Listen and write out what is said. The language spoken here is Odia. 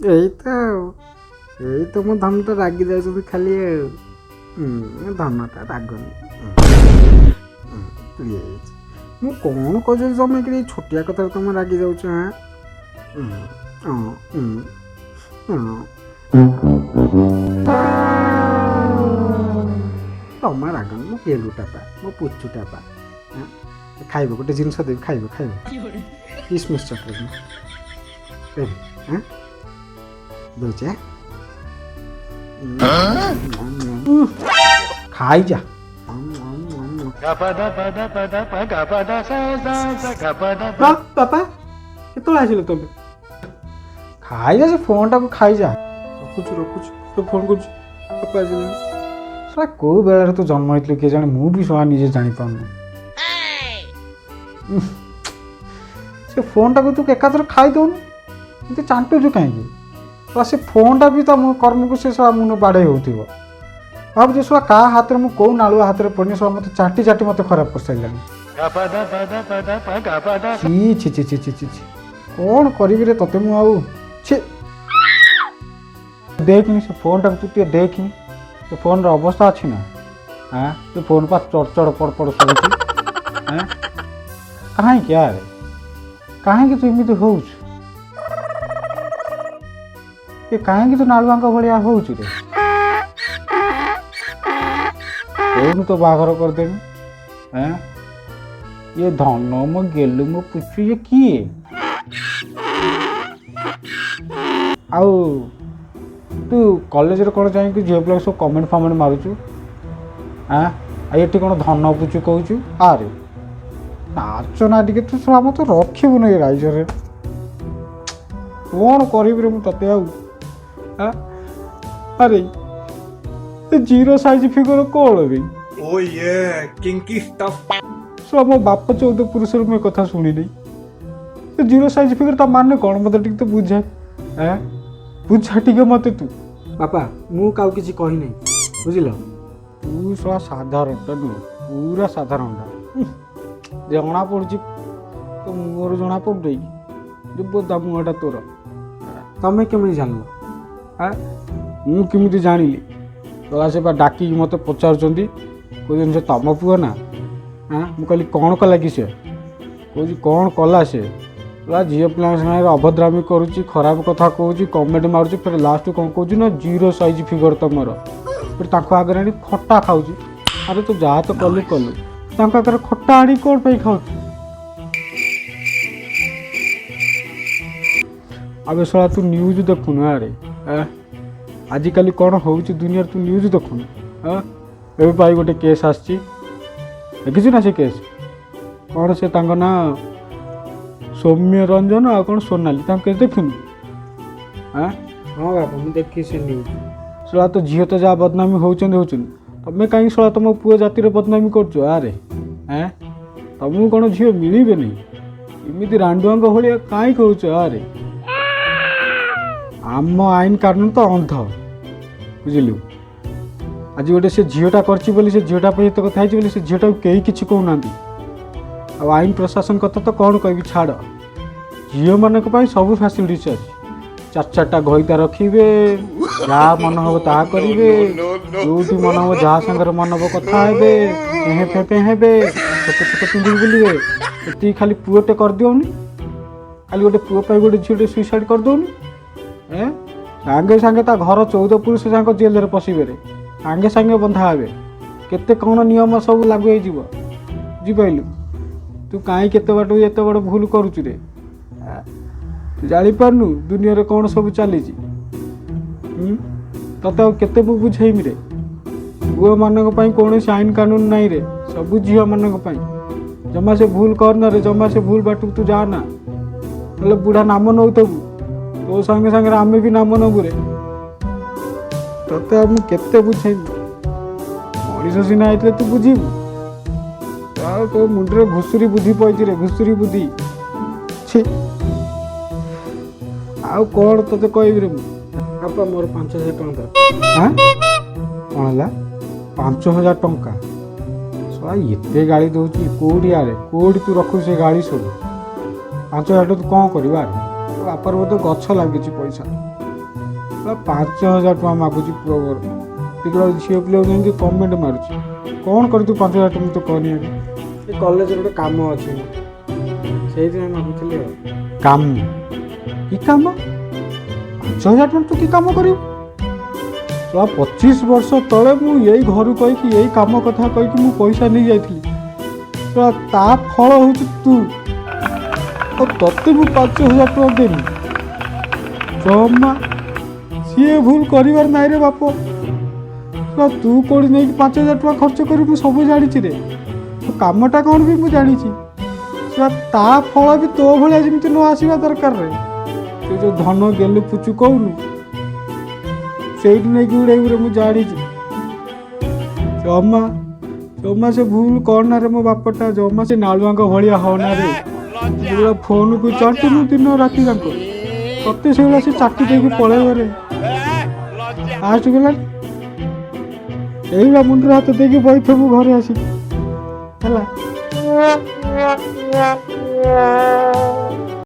ଏଇ ତ ଆଉ ଏଇ ତ ମୋ ଧନଟା ରାଗି ଯାଉଛନ୍ତି ଖାଲି ଆଉ। ଧନଟା ରାଗନି ପ୍ଲିଜ୍। ମୁଁ କ'ଣ କହୁଛି ଜମେଇକିରି, ଏଇ ଛୋଟିଆ କଥାରେ ତମେ ରାଗି ଯାଉଛ? ହଁ ହଁ, ଜମା ରାଗନି ମୋ ଗେଲୁଟା ପା, ମୋ ପୁଚୁଟା ପା। ଖାଇବ ଗୋଟେ ଜିନିଷ ଦେବି, ଖାଇବ ଖାଇବ, କିସମିସ୍ ଚକୋଲେଟ୍ ଦେବି। ହଁ ଦଉଛି, ଖାଇଯା। ବାପା କେତେବେଳେ ଆସିଲେ ତମେ? ଖାଇଯା ସେ ଫୋନ୍ଟାକୁ ଖାଇଯା। ରଖୁଛୁ ରଖୁଛୁ, ତୋ ଫୋନ୍ କରୁଛୁ। ବାପା ଆସିଲେ। ଶଳା କେଉଁ ବେଳାରେ ତୁ ଜନ୍ମ ହେଇଥିଲୁ କିଏ ଜାଣେ, ମୁଁ ବି ଶଳା ନିଜେ ଜାଣିପାରୁନି। ସେ ଫୋନ୍ଟାକୁ ତୁ ଏକାଥରେ ଖାଇଦଉନୁ, ଏମିତି ଚାଟୁଛୁ କାହିଁକି? ଶଳା ସେ ଫୋନ୍ଟା ବି ତା କର୍ମକୁ ସେ ଶଳା ମୁଣ୍ଡ ବାଡ଼େଇ ହେଉଥିବ। ଭାବୁଛି ଶଳା କାହା ହାତରେ ମୁଁ କେଉଁ ନାଳୁଆ ହାତରେ ପଡ଼ିନି, ଶଳା ମୋତେ ଚାଟି ଚାଟି ମୋତେ ଖରାପ କରିସାରିଲାଣି। ଛି ଛି ଛି ଛି ଛି ଛି ଛି, କ'ଣ କରିବି ରେ ତତେ ମୁଁ ଆଉ। ଛି, ଦେଖିନି ସେ ଫୋନ୍ଟାକୁ ତୁ ଟିକେ ଦେଖିନି, ସେ ଫୋନ୍ର ଅବସ୍ଥା ଅଛି ନା? ଆଁ, ସେ ଫୋନ୍ ପା ଚଡ଼ ଚଡ଼ ପଡ଼ ପଡ଼ ଶୁଭୁଛି। ଆଁ, କାହିଁକି ଆରେ, କାହିଁକି ତୁ ଏମିତି ହଉଛୁ? ଏ କାହିଁକି ତୁ ନାଳୁଆଙ୍କ ଭଳିଆ ହଉଛୁ ରେ? କହୁନୁ ତୋ ବାହାଘର କରିଦେବି। ଆଁ, ଇଏ ଧନ ମୋ ଗେଲୁ ମୋ ପୁଚୁ, ଇଏ କିଏ? ଆଉ ତୁ କଲେଜରେ କ'ଣ ଯାଇକି ଝିଅ ପିଲାକୁ ସବୁ କମେଣ୍ଟ ଫମେଣ୍ଟ ମାରୁଛୁ? ଆଁ, ଆଉ ଏଠି କ'ଣ ଧନ ପୁଚୁ କହୁଛୁ? ଆରେ ନାଚ ନା ଟିକେ ତୁ, ଶଳା ମୋତେ ରଖିବୁନି ଏ ରାଇଜରେ। କ'ଣ କରିବି ରେ ମୁଁ ତତେ ଆଉ? ଆରେ ଏ ଜିରୋ ସାଇଜ୍ ଫିଗର କ'ଣ ବେ? Oh yeah, kinky stuff. ଶଳା ମୋ ବାପ 14 ପୁରୁଷରୁ ମୁଁ ଏ କଥା ଶୁଣିନି। ସେ ଜିରୋ ସାଇଜ୍ ଫିଗର ତା ମାନେ କ'ଣ ମୋତେ ଟିକେ ତ ବୁଝା। ଆଁ, ବୁଝା ଟିକେ ମୋତେ ତୁ। ବାପା ମୁଁ କାହାକୁ କିଛି କହିନାହିଁ, ବୁଝିଲ? ତୁ ଶଳା ସାଧାରଣଟା ନୁହଁ, ପୁରା ସାଧାରଣଟା ଜଣା ପଡ଼ୁଛି ତ, ମୋର ଜଣା ପଡ଼ୁନି ଯେ ବୋଦା ମୁହଁଟା ତୋର। ତମେ କେମିତି ଜାଣିଲ? ଆଁ, ମୁଁ କେମିତି ଜାଣିଲି? ଶଳା ସେ ବା ଡାକିକି ମୋତେ ପଚାରୁଛନ୍ତି, କହୁଛନ୍ତି ସେ ତମ ପୁଅ ନା? ଆଁ, ମୁଁ କହିଲି କ'ଣ କଲା କି ସେ? କହୁଛି କ'ଣ କଲା ସେ? ଶଳା ଝିଅ ପିଲାଙ୍କ ସାଙ୍ଗରେ ଅଭଦ୍ରାମି କରୁଛି, ଖରାପ କଥା କହୁଛି, କମେଣ୍ଟ ମାରୁଛି, ଫେର ଲାଷ୍ଟକୁ କ'ଣ କହୁଛି ନା ଜିରୋ ସାଇଜ୍ ଫିଗର ତମର। ଫେର ତାଙ୍କ ଆଗରେ ଆଣି ଖଟା ଖାଉଛି। ଆରେ ତୁ ଯାହା ତ କଲୁ କଲୁ, ତାଙ୍କ ଆଗରେ ଖଟା ଆଣି କ'ଣ ପାଇଁ ଖାଉଛୁ? ଆବେ ଶଳା ତୁ ନ୍ୟୁଜ୍ ଦେଖୁନୁ? ଆରେ ଆଜିକାଲି କ'ଣ ହେଉଛି ଦୁନିଆରେ ତୁ ନ୍ୟୁଜ୍ ଦେଖୁନୁ? ଆଁ, ଏବେ ପାଇ ଗୋଟେ କେସ୍ ଆସିଛି, ଦେଖିଛୁ ନା ସେ କେସ୍? କ'ଣ ସେ ତାଙ୍କ ନାଁ ସୌମ୍ୟ ରଞ୍ଜନ ଆଉ କ'ଣ ସୋନାଲି, ତାଙ୍କ କେସ୍ ଦେଖିନୁ? ଆଁ, ହଁ ବାପା ମୁଁ ଦେଖିଛି ସେ ନ୍ୟୁଜ୍। ଶଳା ତ ଝିଅ ତ ଯାହା ବଦନାମି ହେଉଛନ୍ତି ହେଉଛନ୍ତି, ତମେ କାହିଁକି ଶଳା ତମ ପୁଅ ଜାତିର ବଦନାମି କରୁଛ? ଆରେ ଏଁ, ତମକୁ କ'ଣ ଝିଅ ମିଳିବେନି? ଏମିତି ରାଣ୍ଡୁଆଙ୍କ ଭଳିଆ କାହିଁ କହୁଛ? ଆରେ ଆମ ଆଇନ କାନୁନ ତ ଅନ୍ଧ, ବୁଝିଲୁ? ଆଜି ଗୋଟେ ସେ ଝିଅଟା କରିଛି ବୋଲି, ସେ ଝିଅଟା ପାଇଁ ଏତେ କଥା ହେଇଛି ବୋଲି ସେ ଝିଅଟାକୁ କେହି କିଛି କହୁନାହାନ୍ତି। ଆଉ ଆଇନ ପ୍ରଶାସନ କଥା ତ କ'ଣ କହିବି ଛାଡ଼। ଝିଅମାନଙ୍କ ପାଇଁ ସବୁ ଫ୍ୟାସିଲିଟିସ୍ ଅଛି, ଚାରି ଚାରିଟା ଘଇତା ରଖିବେ, ଯାହା ମନ ହେବ ତାହା କରିବେ, ଯୋଉଠି ମନ ହେବ ଯାହା ସାଙ୍ଗରେ ମନ ହେବ କଥା ହେବେ, ଏହେଁ ଫେପେ ହେବେ, ଛୋଟ ଛୋଟ ପିନ୍ଧିକି ବୁଲିବେ। ଏତିକି ଖାଲି ପୁଅଟେ କରିଦିଅନି, ଖାଲି ଗୋଟେ ପୁଅ ପାଇଁ ଗୋଟେ ଝିଅଟେ ସୁଇସାଇଡ଼୍ କରିଦେଉନି। ଏଁ, ସାଙ୍ଗେ ସାଙ୍ଗେ ତା ଘର 14 ପୁରୁଷ ଯାକ ଜେଲରେ ପଶିବେରେ, ସାଙ୍ଗେ ସାଙ୍ଗେ ବନ୍ଧା ହେବେ, କେତେ କ'ଣ ନିୟମ ସବୁ ଲାଗୁ ହେଇଯିବ, ବୁଝିପାରିଲୁ? ତୁ କାହିଁ କେତେ ବାଟ ଏତେ ବଡ଼ ଭୁଲ କରୁଛୁ ରେ? ତୁ ଜାଣିପାରୁନୁ ଦୁନିଆରେ କ'ଣ ସବୁ ଚାଲିଛି? ତତେ ଆଉ କେତେ ମୁଁ ବୁଝେଇମି ରେ? ପୁଅମାନଙ୍କ ପାଇଁ କୌଣସି ଆଇନ କାନୁନ ନାହିଁ ରେ, ସବୁ ଝିଅମାନଙ୍କ ପାଇଁ। ଜମା ସେ ଭୁଲ କରନା ରେ, ଜମା ସେ ଭୁଲ ବାଟକୁ ତୁ ଯା ନା, ନହେଲେ ବୁଢ଼ା ନାମ ନେଉଥିବୁ, ତୋ ସାଙ୍ଗେ ସାଙ୍ଗରେ ଆମେ ବି ନାମ ନେବୁ ରେ। ତତେ ଆଉ ମୁଁ କେତେ ବୁଝେଇବି? ମଣିଷ ସିନା ହେଇଥିଲେ ତୁ ବୁଝିବୁ। ଆଉ ତୋ ମୁଣ୍ଡରେ ଘୁଷୁରୀ ବୁଦ୍ଧି ପଇଛି ରେ, ଘୁଷୁରୀ ବୁଦ୍ଧି। ଛି, ଆଉ କ'ଣ ତତେ କହିବି ରେ ମୁଁ? ବାପା ମୋର 5000 ଟଙ୍କା ଦରକାର। ଆଁ, କ'ଣ ହେଲା 5000 ଟଙ୍କା? ଶଳା ଏତେ ଗାଳି ଦେଉଛି କେଉଁଠି? ଆରେ କେଉଁଠି ତୁ ରଖୁଛୁ ସେ ଗାଳି ସବୁ? 5000 ଟଙ୍କା ତୁ କ'ଣ କରିବୁ? ଆରେ ତୋ ବାପାର ବୋଧେ ଗଛ ଲାଗିଛି ପଇସା। ପୁରା 5000 ଟଙ୍କା ମାଗୁଛି ପୁଅ ମୋର। ଦେଖିଲା ବେଳକୁ ଝିଅ ପିଲାକୁ ଯାଇକି କମେଣ୍ଟ ମାରୁଛି। କ'ଣ କରିଛୁ 5000 ଟଙ୍କା ତୁ କହନି ଆଗେ। ଏ କଲେଜରେ ଗୋଟେ କାମ ଅଛି, ସେଇଥିପାଇଁ ମାଗୁଥିଲି ଆଉ। କାମ? କି କାମ? 5000 ଟଙ୍କା ତୁ କି କାମ କରିବୁ? ଶଳା, 25 ବର୍ଷ ତଳେ ମୁଁ ଏଇ ଘରୁ କହିକି, ଏଇ କାମ କଥା କହିକି ମୁଁ ପଇସା ନେଇ ଯାଇଥିଲି। ଶଳା, ତା ଫଳ ହେଉଛି ତୁ। ଆଉ ତତେ ମୁଁ 5000 ଟଙ୍କା ଦେବି? ଜମା ସିଏ ଭୁଲ କରିବାର ନାହିଁ ରେ ବାପ। ଶଳା, ତୁ କୋଉଠି ନେଇକି 5000 ଟଙ୍କା ଖର୍ଚ୍ଚ କରିବୁ ମୁଁ ସବୁ ଜାଣିଛି ରେ। ତୋ କାମଟା କ'ଣ ବି ମୁଁ ଜାଣିଛି। ଶଳା, ତା ଫଳ ବି ତୋ ଭଳିଆ ଯେମିତି ନ ଆସିବା ଦରକାର ରେ। ସେ ଯୋଉ ଧନ ଗେଲୁ ପୁଚୁ କହୁନୁ, ସେଇଠି ନେଇକି ଉଡ଼େଇବୁ ରେ, ମୁଁ ଜାଣିଛି। ଜମା ଜମା ସେ ଭୁଲ କରନା ରେ ମୋ ବାପଟା। ଜମା ସେ ନାଳୁଆଙ୍କ ଭଳିଆ ହଅନା ରେ। ସେଗୁଡ଼ା ଫୋନକୁ ଚାଟୁନୁ ଦିନ ରାତି ଯାକ, ତତେ ସେଗୁଡ଼ା ସେ ଚାଟି ଦେଇକି ପଳେଇବ ରେ। ଲାଷ୍ଟ ଗଲାଣି, ଏଇଭଳିଆ ମୁଣ୍ଡରେ ହାତ ଦେଇକି ବଇଥିବୁ ଘରେ ଆସିକି, ହେଲା।